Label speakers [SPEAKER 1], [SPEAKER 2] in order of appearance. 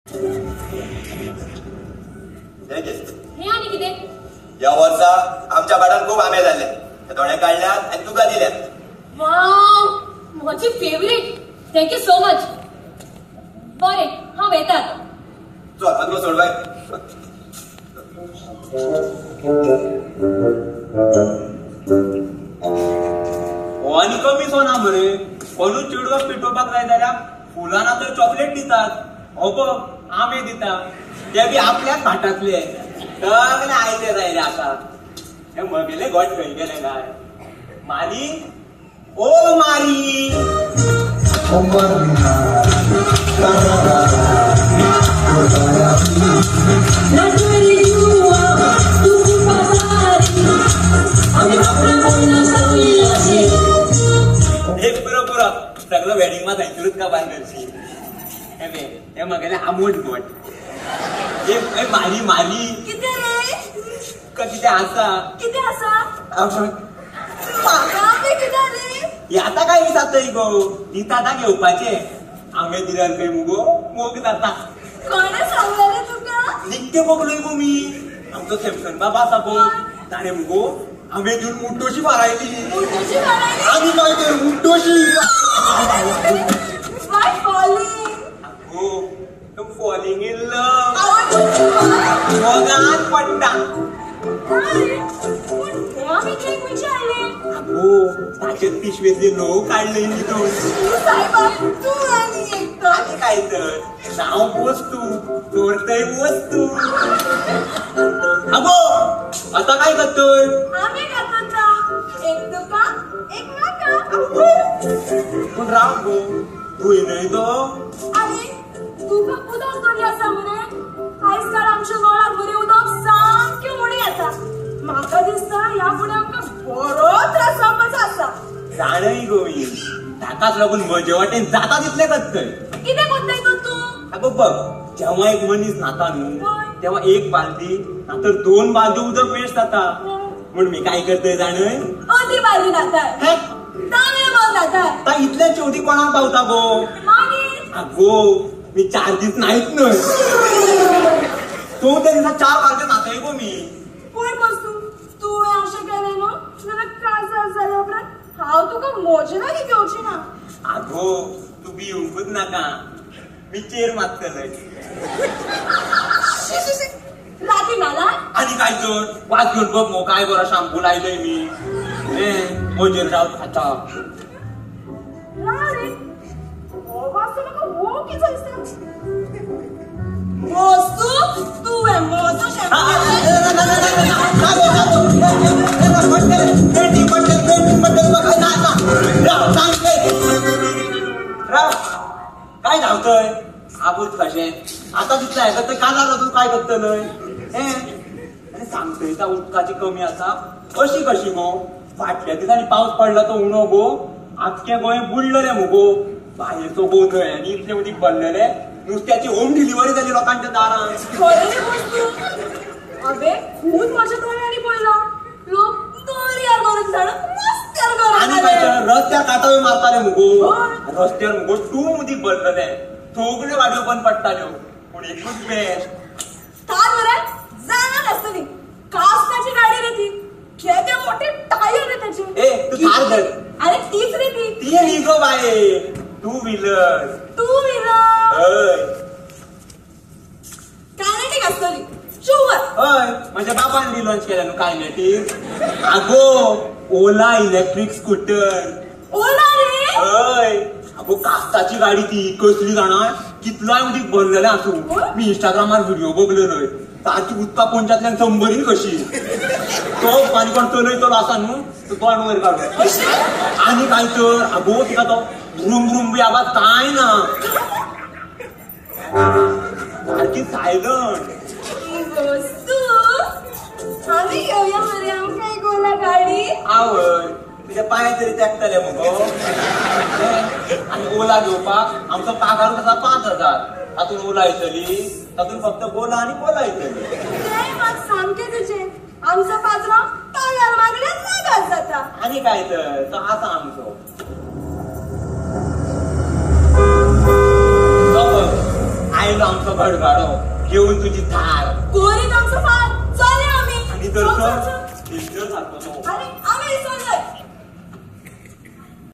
[SPEAKER 1] हे आनी कितें?
[SPEAKER 2] ह्या वर्सा आमच्या भाटान खूब आंबे जाल्ले, थोडे काडल्यात आनी तुका दिल्यात.
[SPEAKER 1] वाव, म्हजी favourite. Thank you so much. बरें, हांव येतात.
[SPEAKER 2] चल आतां सोड बाय.
[SPEAKER 3] हो आनी कमी ना मरे, कोणूच चेडवाक पेटोवपाक जाय जाल्यार फुलां ना तर चॉकलेट दितात, हो बघ आंबे दिता, ते बी आपल्याच भाटांतले. सगळे आयते जायले आतां. हे म्हगेले घट खंय गेले काय? मारी, ओ मारी, एक पुरो पुरो सगळं वेडिंग मा थंयसरूच काबार करशी. हे म्हगेले आंबट घट. हे मारी मारी
[SPEAKER 4] कितें रे?
[SPEAKER 3] कितें आसा?
[SPEAKER 4] कितें आसा? म्हाका आंबे कितें रे?
[SPEAKER 3] हे आतां काय विचारतय गो? दिता आतां घेवपाचे. आंबे दिल्यार खंय मुगो मोग जाता.
[SPEAKER 4] कोणें सांगलें रे तुका?
[SPEAKER 3] निकते बगलोय गो मी. आमचो सॅमसन बाबा आसा पळय, ताणें मुगो आंबे दिवन मुड्डोशी फारायली.
[SPEAKER 4] मुड्डोशी फारायली?
[SPEAKER 3] आनी काय तर मुड्डोशी.
[SPEAKER 4] Why falling?
[SPEAKER 3] आगो, I'm falling in love. मोगान पडटा.
[SPEAKER 4] पूण हे आंबे कित्याक खंयचे हाडले?
[SPEAKER 3] आगो, ताचेच पिशवेंतले लोक काडले न्ही तूं.
[SPEAKER 4] सायबा, तूं आनी एक तर.
[SPEAKER 3] आनी काय तर, नांव वस्तू चोरतय वस्तू. आगो, आतां काय करतय?
[SPEAKER 4] आंबे खाता. एक तुका एक म्हाका.
[SPEAKER 3] पूण राव गो, तूं न्हय तो.
[SPEAKER 4] आनी तुका उदक तरी आसा मरे? आयज काल आमच्या नळाक बरें उदक सामकें उणें येता. म्हाका दिसता ह्या फुडें आमकां बरो त्रास जावपाचो आसा.
[SPEAKER 3] जाणय गो मी, ताकाच लागून म्हजे वाटेन जाता तितलें करतय.
[SPEAKER 4] कितें करतय तर तूं?
[SPEAKER 3] आगो बघ, जेव्हा एक मनीस न्हाता न्हू तेव्हा एक बालदी ना तर 2 बालदी उदक वेस्ट जाता. म्हूण मी काय करतय जाणय?
[SPEAKER 4] अर्दी बालदी न्हाताय, तांबे बाल न्हाताय.
[SPEAKER 3] आतां इतले शेवटी कोणाक पावता गो?
[SPEAKER 4] मागीर?
[SPEAKER 3] आगो, मी 4 दीस नाहीत न्हय, तो त्या दिसा 4 बालदी न्हातय गो मी.
[SPEAKER 4] पळय बस तूं, तुवें अशें केलें न्हू जाल्यार काजार जाल्या उपरांत हांव तुका म्हजे लागीं घेवची ना.
[SPEAKER 3] आगो, तूं भिवंकूच नाका, मी चेर मारतलय.
[SPEAKER 4] राती न्हाला?
[SPEAKER 3] आनी काय तर, वास घेवन बघ मगो काय बरो शाम्पू लायलय मी. म्हजेर रावत खाता.
[SPEAKER 4] राव रे, हो वास तर म्हाका वळखीचो दिसता. वस्तू तुवें म्हजो शॅम्पू.
[SPEAKER 3] राव, काय धांवतय आबूत कशें? आतां तितलें आयकत काजार वचून काय करतलय? हें आनी सांगतय त्या उदकाची कमी आसा अशी कशी गो? फाटल्या दिसांनी पावस पडला तो उणो गो, आख्खें गोंय बुडलेलें मुगो. भायरचो गो न्हय आनी इतलें उदीक भरलेलें, नुस्त्याची होम डिलिव्हरी जाली लोकांच्या दारान.
[SPEAKER 4] खरें रे वस्तू, हांवें खूब म्हज्या दोळ्यांनी पळयलां, लोक दर्यार गरज झाडां रस्त्यार
[SPEAKER 3] आनी काय
[SPEAKER 4] गरज.
[SPEAKER 3] तर रस्त्यार काटावे मारताले मुगो. रस्त्यार मुगो टूम उदीक भरलेलें, सगल्यो गाडयो बंद पडटाल्यो. पूण एकूच बेस्ट
[SPEAKER 4] थार मरे, जाणा नासतली कास्ताची गाडी रे ती, केदे मोठे टायर रे ताचे.
[SPEAKER 3] ए, तूं थार धर.
[SPEAKER 4] अरे तीच रे ती.
[SPEAKER 3] ती न्ही गो बाये, 2 व्हीलर.
[SPEAKER 4] 2 व्हीलर
[SPEAKER 3] हय
[SPEAKER 4] कायनेटीक आसतली शुवर.
[SPEAKER 3] हय, म्हज्या बाबान बी लॉन्च केल्या न्हू कायनेटीक. आगो, ओला इलेक्ट्रीक स्कूटर.
[SPEAKER 4] ओला रे?
[SPEAKER 3] हय. आगो, कास्ताची गाडी ती कसली जाणा, कितलोय उदीक भरलेलें आसूं. मी इंस्टाग्रामार व्हिडिओ बगलेलोय, सारकी उदका पोंच्यातल्यान संबरीन कशी. तो आनी कोण चलयतलो आसा न्हू तो तोंड वयर काडून. आनी काय तर, आगो तिका तो व्रूम व्रूम बी आवाज काय ना, सारकी सायलंट.
[SPEAKER 4] वस्तू, आमी घेवया मरे आमकां एक ओला गाडी.
[SPEAKER 3] आवय, तुज्या पांय तरी तेकतले मुगो. आनी ओला घेवपाक आमचो पागारूच आसा 5000. तातूंत ओला येतली, तातूंत फक्त बोला आनी बोला येतली.
[SPEAKER 4] तें मात सामकें तुजें. आमचो पात्रांव तव्यार मागल्यार नागास जाता.
[SPEAKER 3] आनी काय तर, तो आसा आमचो. तो पळय आयलो आमचो गडगाडो घेवन तुजी थार
[SPEAKER 4] कोरीत आमचो फार चल आमी
[SPEAKER 3] आनी तर डेंजर सारको तो.
[SPEAKER 4] अरे.